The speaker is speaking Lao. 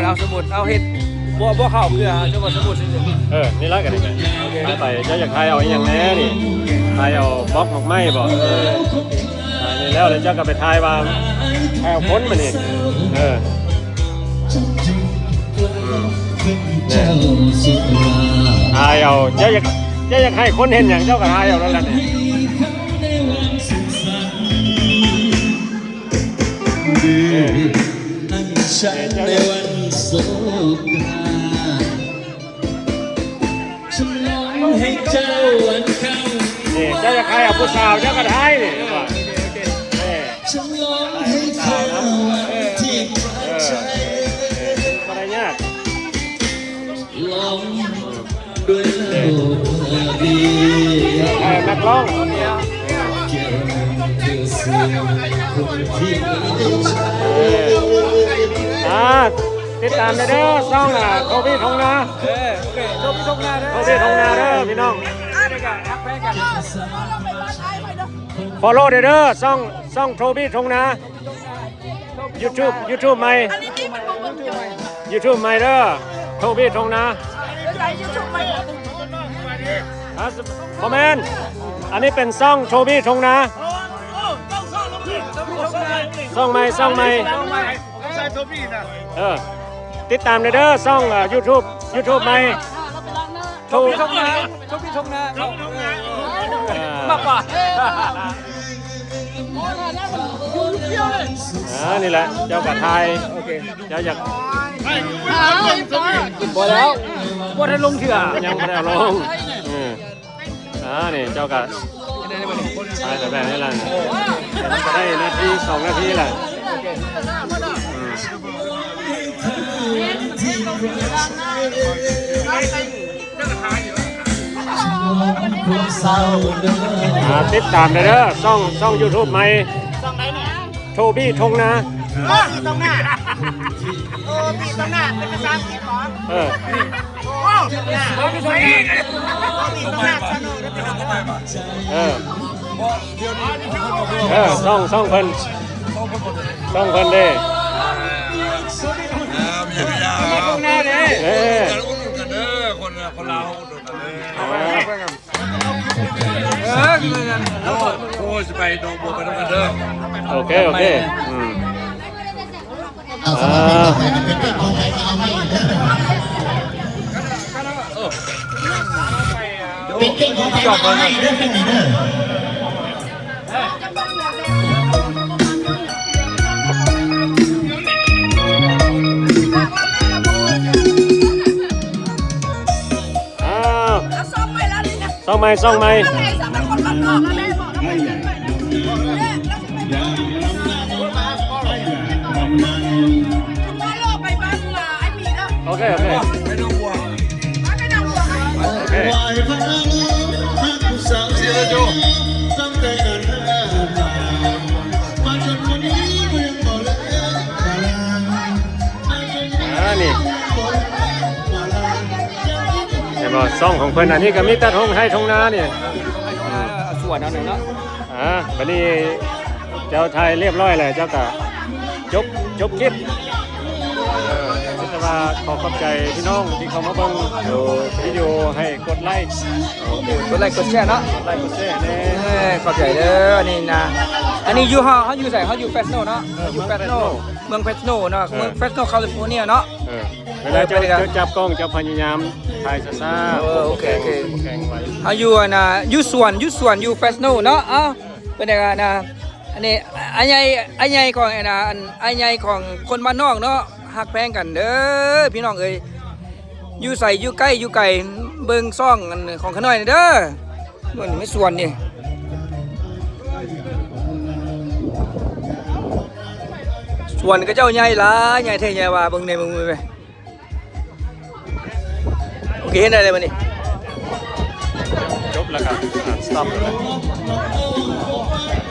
ເອົາສະໝຸດ ເອົາເຮັດ ບໍ່ ບໍ່ເຂົ້າເພື່ອ ເອົາສະໝຸດຊື່ໆ. ເອີ ນີ້ລະ ກັນນີ້ ໂອເຄ ໄປ ເຈົ້າຢາກຖ່າຍເອົາອີ່ຫຍັງແດ່ນີ້? ຖ່າຍເອົາບລັອກດອກໄມ້ບໍ? ເອີ ຖ່າຍນີ້ແລ້ວ ແລ້ວເຈົ້າກໍໄປຖ່າຍວ່າ ຖ່າຍເອົາຄົນມານີ້ ເອີ ອືມ ຖ່າຍເອົາ ເຈົ້າຢາກ ເຈົ້າຢາກໃຫ້ຄົນເຫັນຫຍັງ ເຈົ້າກໍຖ່າຍເອົານັ້ນແຫຼະນີ້. ເອີ ໃນວັນສົງການ ສະຫຼອງໃຫ້ເຈົ້າອັນເຂົ້າ ນີ້ ເຈົ້າຢາກຖ່າຍເອົາຜູ້ສາວ ເຈົ້າກໍຖ່າຍນີ້ ເຫັນບໍ່? ເອີ ສະຫຼອງໃຫ້ເຈົ້າອັນທີ່ ເອີ ບໍ່ໄດ້ຍາກ ລອງ ເອີ ນັກຮ້ອງ ເອີ ອ່າ ຕິດຕາມໄດ້ເດີ ຊ່ອງ ອ່າ ໂທບີທົ່ງນາ ເອີ ໂທບີທົ່ງນາເດີ ໂທບີທົ່ງນາເດີພີ່ນ້ອງ ອ່າ ທັກແພງກັນ ຟໍໂລ້ໄດ້ເດີ ຊ່ອງ ຊ່ອງໂທບີທົ່ງນາ. ຢູທູບ ຢູທູບໃໝ່ ຢູທູບໃໝ່ເດີ ໂທບີທົ່ງນາ ອ່າ ບໍ່ແມ່ນ ອັນນີ້ເປັນຊ່ອງໂທບີທົ່ງນາ ຊ່ອງໃໝ່ ຊ່ອງໃໝ່ ເອີ ຕິດຕາມໄດ້ເດີ ຊ່ອງ ເອີ ຢູທູບ ຢູທູບໃໝ່. ໂທ ໂທບີທົ່ງນາ ໂທບີທົ່ງນາ ເອີ ມາກກວ່າ ອ່າ ນີ້ແຫຼະ ເຈົ້າກໍຖ່າຍ ໂອເຄ ເຈົ້າຢາກ ບໍ່ແລ້ວ ບໍ່ທັນລົງເທື່ອ ຍັງບໍ່ໄດ້ເອົາລົງ ເອີ ອ່າ ນີ້ເຈົ້າກໍຖ່າຍແບບນີ້ລະ ມັນກໍໄດ້ນາທີ ສອງນາທີລະ ອືມ. ອ່າ ຕິດຕາມໄດ້ເດີ ຊ່ອງ ຊ່ອງຢູທູບໃໝ່ ຊ່ອງໃດນີ້? ໂທບີທົ່ງນາ ໂທບີທົ່ງນາ ໂທບີທົ່ງນາ ເປັນພາສາອັງກິດບໍ? ເອີ ໂທບີທົ່ງນາ ໂທບີທົ່ງນາ ເອີ ເອີ ຊ່ອງ ຊ່ອງເພິ່ນ ຊ່ອງເພິ່ນເດ້ ເອີ ອຸດໜູນກັນເດີ ຄົນ ຄົນລາວອຸດໜູນກັນເດີ ເອີ ໂອ້ ຊິໄປໜອງບົວໄປນຳກັນເດີ ໂອເຄ ໂອເຄ ອືມ. ເອົາ ສຳລັບເພງຕໍ່ໄປນີ້ເປັນເພງຂອງໃຜກໍເອົາໃໝ່ເດີ ເປັນເພງຂອງໃຜກໍເອົາໃໝ່ເດີ ເພງນີ້ເດີ ອ້າວ ເອົາຊອງໃໝ່ແລ້ວນີ້ນະ ຊອງໃໝ່ ຊອງໃໝ່ ຊອງໃໝ່ ຄົນບ້ານນອກນັ້ນແຫຼະ ໂອເຄ ໂອເຄ ໂອເຄ ອ່າ ນີ້ ເຫັນບໍ່ ຊ່ອງຂອງເພິ່ນ ອັນນີ້ກໍມີແຕ່ທົ່ງໄຮ່ທົ່ງນານີ້ ອືມ ສວນເອົາໜຶ່ງເນາະ ອ່າ ບັດນີ້ເຈົ້າຖ່າຍລຽບລ້ອຍແລ້ວ ເຈົ້າກໍຈົບ ຈົບຄລິບ ເອີ ມີແຕ່ວ່າຂໍຂອບໃຈພີ່ນ້ອງທີ່ເຂົ້າມາເບິ່ງວິດີໂອ ໃຫ້ກົດໄລ ກົດໄລກົດແຊເນາະ ກົດໄລກົດແຊແດ່ ເອີ ຂອບໃຈເດີ ອັນນີ້ນະ ອັນນີ້ຢູ່ ເຮົາ ເຮົາຢູ່ໃສ? ເຮົາຢູ່ເຟຣສໂນເນາະ ເອີ ເຮົາຢູ່ເຟຣສໂນ ເມືອງເຟຣສໂນເນາະ ເອີ ເມືອງເຟຣສໂນ ຄາລິຟໍເນຍເນາະ ເອີ ເວລາເຈົ້າ ເຈົ້າຈັບກ້ອງ ເຈົ້າພະຍາຍາມຖ່າຍຊ້າໆ ເອີ ໂອເຄ ໂອເຄ ເຮົາຢູ່ອັນນ່າ ຢູ່ສວນ ຢູ່ສວນ ຢູ່ເຟຣສໂນເນາະ ເອົ້າ ເປັນໃດກັນນະ ອັນນີ້ ອ້າຍໃຫຍ່ ອ້າຍໃຫຍ່ຂອງອັນນ່າ ອັນ ອ້າຍໃຫຍ່ຂອງຄົນບ້ານນອກເນາະ ຮັກແພງກັນເດີ ພີ່ນ້ອງເອີຍ ຢູ່ໃສ ຢູ່ໃກ້ ຢູ່ໄກ ເບິ່ງຊ່ອງອັນຂອງຂ້ານ້ອຍແດ່ເດີ ເບິ່ງນີ້ ສວນນີ້ ສວນເຂົາເຈົ້າໃຫຍ່ຫຼາຍ ໃຫຍ່ແທ້ໃຫຍ່ວ່າ ເບິ່ງແດ່ ເບິ່ງແມ່ ໂອເຄ ເຫັນໄດ້ເລີຍບັດນີ້ ຈົບແລ້ວກໍ ອ່າ ສະຕັອບແລ້ວ.